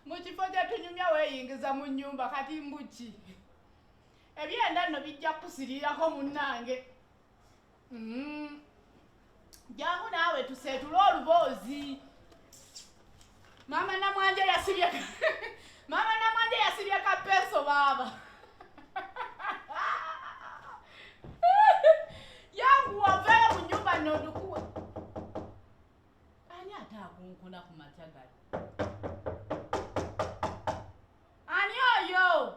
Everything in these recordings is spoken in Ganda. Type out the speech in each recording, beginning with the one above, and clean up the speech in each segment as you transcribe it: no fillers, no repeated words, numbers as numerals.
Mu kifo kye tunyumya weeyingiza mu nnyumba kati mbuki. Ebyenda nno bijja kukusiriirako munnange. Jangu naawe tuseetule oluboozi. Maama Namwanje yasibye Maama Namwanje yasibye kapeeso baaba. Yanguwa oveeyo mu nnyumba nno odukuwe. Ani ate akunkuna ku makya gano? Ani oyo?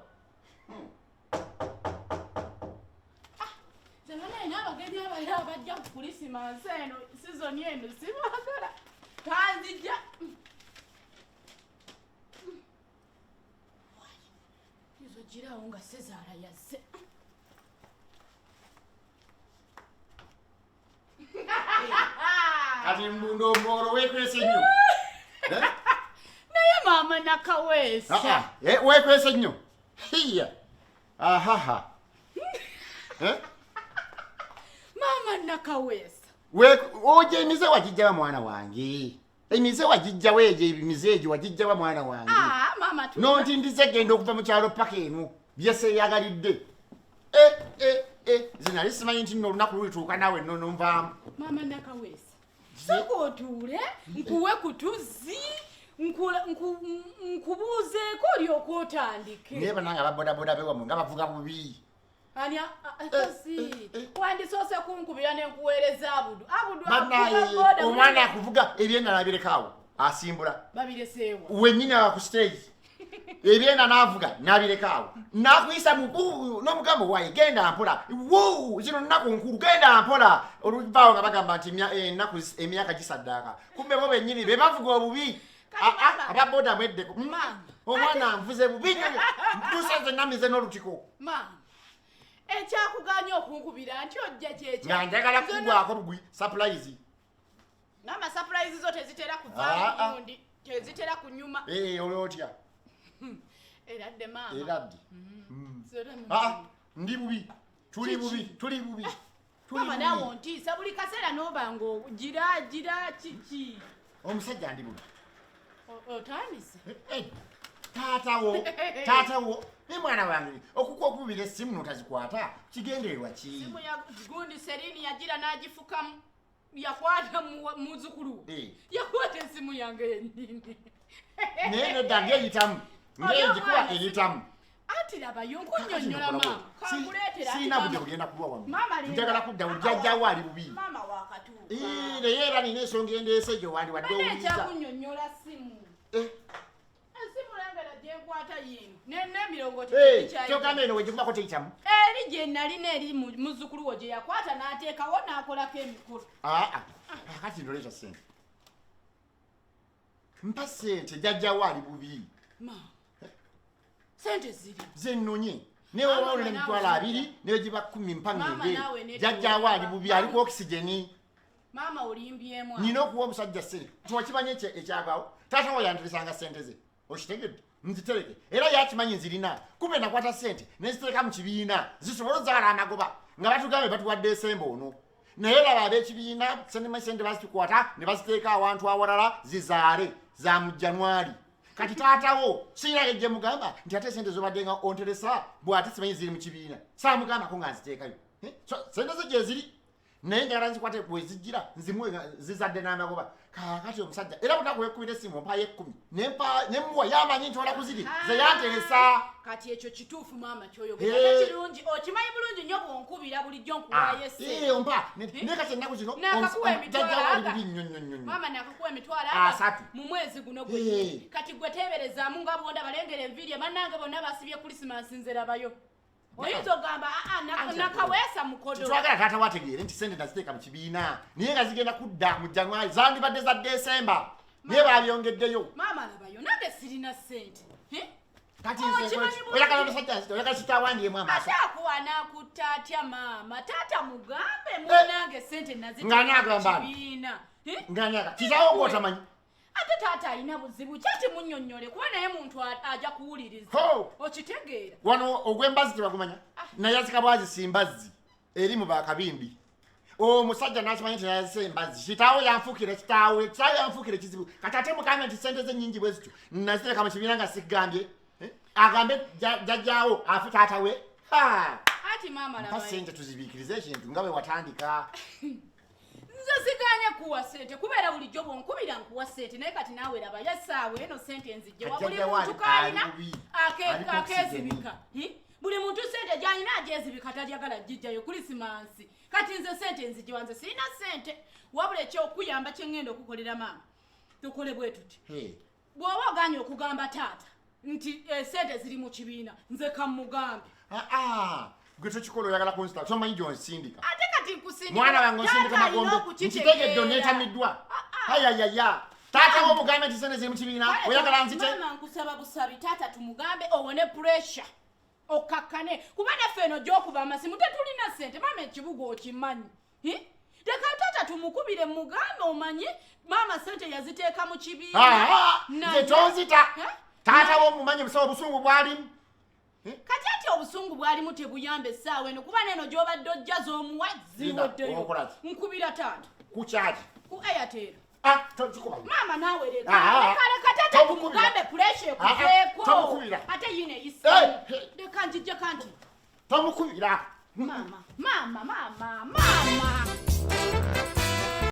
Nze banaye n'abagenyi abalala abajja ku Kulisimansi eno sizoni eno sibaagala. Kanzija. Izo girawo nga sezaala yazze. Kati mbundo omworo weekwese nnyo. Eh? Naye maama Nakaweesa. Ah, ah, eh, weekwese nnyo. Hiya. Ahaha. Eh? Maama Nakaweesa. Oje emize wagijjawa mwana wange. Emize wagijjawa egyo emize egyo wagijjawa mwana wange. Ah, maama tu. Nontindize genda okuva mu kyalo paka eno. Byeseeyagalidde. Eh, eh, eh. Nze nali simanyi nti nno olunaku lulituuka naawe nno nonvaamu. Maama Nakaweesa. Sooka otuule, nkuwe ku tuzzi, nkubuuzeeko olyoke otandike. Naye bannange ababodaboda bewammwe nga bavuga bubi. Ani si. Wandisoose kunkubira ne nkuweereza Abudu. Abudu Bannaye, akuba boda omwana munene. akuvuga ebyenda n'abireka asimbula. Babireseewa. Wennyini awa ku stage. Ebyenda n'avuga n'abireka awo. N'akuyisa mu bu n'omugamba waaye genda mpola. Wuu, zino nnaku nkulu genda mpola. Oluvaawo nga bagamba nti ennaku emyaka gisaddaaka. Kumbe bo bennyini be bavuga obubi. Kati maama. Aba boda mweddeko. Maama. Omwana anvuze bubi nnyo. Ntuuse nze namize n'olutiko. Maama. Ekyakuganya okunkubira nti ojja kyekyo. Nga njagala kugwako bugwi surprise. Maama surprise zo tezitera kuvaamu gundi, tezitera kunyuma. Oli otya? Era dde maama. Era dde. Zera mu Ndi bubi. Tuli Kiki? bubi, tuli bubi. Tuli Maama bubi. naawe ontiisa buli kaseera n'oba ng'ogira gira kiki? Omusajja ndi bubi. Otandise? Taatawo, taatawo, ne mwana wange okukuwa okubira essimu n'otazikwata kigendererwa ki? Essimu ya gundi Serine yagira n'agifukamu. Yakwata muzzukulu we. Yakwata essimu yange yennyini. Naye nedda ng'eyitamu. Oyo Ng'egikuba omwana eyitamu. Anti labayo nkunnyonnyola Kakati maama. Kankuleetera ati Sirina budde maama. bugenda kulwa wano. Maama leero. Njagala kudda jjajjaawo ali bubi. Maama waakatuuka. Naye era nina ensonga endeese gye wandiwadde Bana owuliriza. ekyakunnyonnyola ssimu. Essimu lengera gye nkwata yiino. N'emirongooti tegikyayita. Kyogamba eno wegivumako teyitamu? Eri gye nalina eri muzzukulu wo gye yakwata n'ateekawo n'akolako emikolo. Kakati ndoleeta ssente. Mpa ssente jjajjaawo ali bubi. Maama. Ssente ziri. Ze nnonye. Naye oba Maama olina naawe emitwalo nedda. abiri, ne giba 10 mpa Maama ngende. naawe nedda. Jjajjaawo ali bubi, ali ku oxygen. Maama olimbyemu awo. Nina okuwa omusajja ssente. Tuwakimanyi ekyagwawo? Taata we yanteresanga ssente ze. Okitegedde? Nzitereke. Era yakimanyi nzirina. Kumbe nakwata ssente ne nzitereka mu kibiina. Zisobole ozaala amagoba. Nga batugambye batuwadde esembe ono. Naye laba ab'ekibiina ssente bazitukwata ne baziteeka awantu awalala zizaale za mu January. Kati taatawo sirina gye mugamba nti ate ssente z'obadde nga onteresa bw'ate simanyi ziri mu kibiina. Saamugambako nga nziteekayo. So, ssente ze gye ziri. Naye njagala nzikwate bwe zijjira nzimuwe nga zizadde n'amagoba. Kaakati omusajja era bwe nakwekubira essimu mpayo 10 ne mmuwa yamanyi nti ola kuziri ze yanteresa. Kati ekyo kituufu maama ky'oyogera. Ate kirungi okimanyi bulungi nnyo bw'onkubira bulijjo nkuwaayo essente. Ompa. Naye kati ennaku zino Naakakuwa emitwalo jjajja ali aga. bubi nnyo, nnyo, nnyo, nnyo. Maama naakakuwa emitwalo aga 3. mu mwezi guno gwe. Kati gwe teeberezaamu nga bw'ondaba lengera enviiri bannange bonna basibye Christmas nze labayo. Oyinza okugamba, Anti Nakaweesa mukodo. Tetwagala taata wategeere nti ssente naziteeka mu kibiina naye nga zigenda kudda mu January zandibadde za December naye babyongeddeyo. Maama labayo nange sirina ssente. Kati Oh, nze kimanyi nkola ki? bulungi. Oyagala omusajja nzite, oyagala kitaawandyemu amaaso. Ate akuwa n'akutta atya maama? Taata mugambe munnange ssente naziteeka Ng'ani agamba mu ani? kibiina. Ng'ani agamba? Kitaawo ng'otamanyi. Ate taata alina buzibu ki ati munnyonnyole kuba naye muntu ajja kuwuliriza. Ho! Okitegeera. Wano ogw'embazzi tebagumanya. Naye azika bwazi si mbazzi eri mu bakabimbi. Omusajja n'akimanya nti yazise embazzi. Kitaawe yanfuukira kitaawe, kitaawe yanfuukira ekizibu. Kati ate mugambe nti sente ze nnyingi bwe zityo nazitereka mu kibiina nga sigambye. Eh? Agambe jjajjaawo afe taata we. Ha! Ati maama Mpa labayo. sente tuzibiikirize ekintu nga bwe watandika. Nze siganye kuwa sente kubeera bulijjo bwonkubira nkuwa sente, naye kati naawe labayo essaawa eno sente nzijje wa buli Kajjajja muntu we kaalina ali bubi. Ali ku akeezibika. Hi? Buli muntu sente gy'alina agyezibika, talyagala gijjayo kulisimansi. Kati nze sente nzijje wa, nze sirina sente, wabula ekyokuyamba kye ŋŋenda okukolera maama, tukole bwe tuti. Hey. Bw'oba oganye okugamba taata nti sente ziri mu kibiina, nze kammugambe. Ah, ah. Gwe tokikola, oyagala kunzita, tomanyi gyonsindika. Ate kati nkusindika. Mwana wange onsindika Taata alina magombe. okukitegeera. Nkitegedde, oneetamiddwa. Ah, ah. Ayayaya, taata wo omugambe nti sente ziri mu kibiina? Kale, Oyagala nzite? Maama, nkusaba busabi, taata tumugambe owone pressure, okkakkane, kuba naffe eno gy'okuba amasimu tetulina sente. Maama, ekibuga okimanyi. Hi? Leka taata tumukubire mugambe, omanye maama sente yaziteeka mu kibiina. Ah, ah, nze tonzita. Eh? Taata wo omumanyi, musawo obusungu bwalimu. Kati ati obusungu bwalimu tebuyamba essaawa eno, kuba neeno gy'obadde ojja z'omuwa ziweddeyo. Okola ki? Nkubira taata. Ku kyaki? Ku Airtel. Ah, tokikuba. Maama naawe leka. Ah, ah. Leka, leka taata Tomukubira. tumugambe, pressure Ah, ah, ekuveeko. tomukubira. Ate yiino Eh, eyisaamu. eh. Leka njijjeka nti Tomukubira. Maama, maama, maama, maama.